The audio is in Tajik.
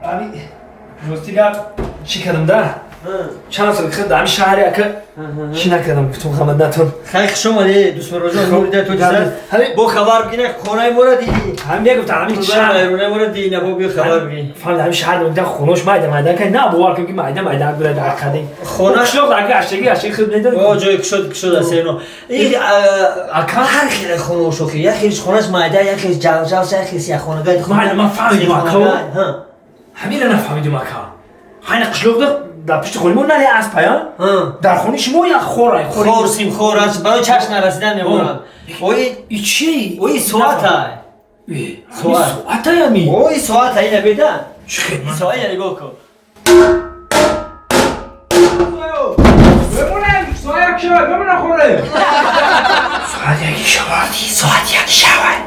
Ами рости гап, чӣ кардам да? Чанд сол хид ами шаҳри ака чӣ накардам, гуфтум хамад натон. Хай, хуш омадӣ, дӯстмароҷон, нурида тоҷиса. Бо хабар бигина, хонаи мора дидӣ. Ҳам мегуфтам ами шаҳр вайронаи мора дидӣ, на бо биё хабар бигин. Фаҳмид, ами шаҳр мегуфтам хонош майда майда кай, на бовар кун ки майда майда буда дар қадим. Хона қишлоқ ака аштаги аштаги хид медод. О, ҷои кушод кушод аст ино. Ака ҳар хеле хонаош охи, як хелиш хонаш майда, як хелиш ҷалҷал, як хелиш якхонагай. Майда, ман фаҳмидим ака. Ҳамина нафаҳмидим ака. Ҳайна қишлоқда дар пишти хони мо нале асп ая, дар хони шумо як хора. Хор, симхор аст, барои чашм нарасидан мемонад. Ои и чи? Ои соата. Соата ами? Ои соата ина беда. Чӣ хел? Соат ина нигоҳ кун. Соат як шавад, бемона хоре. Соат яки шавад, соат яки шавад.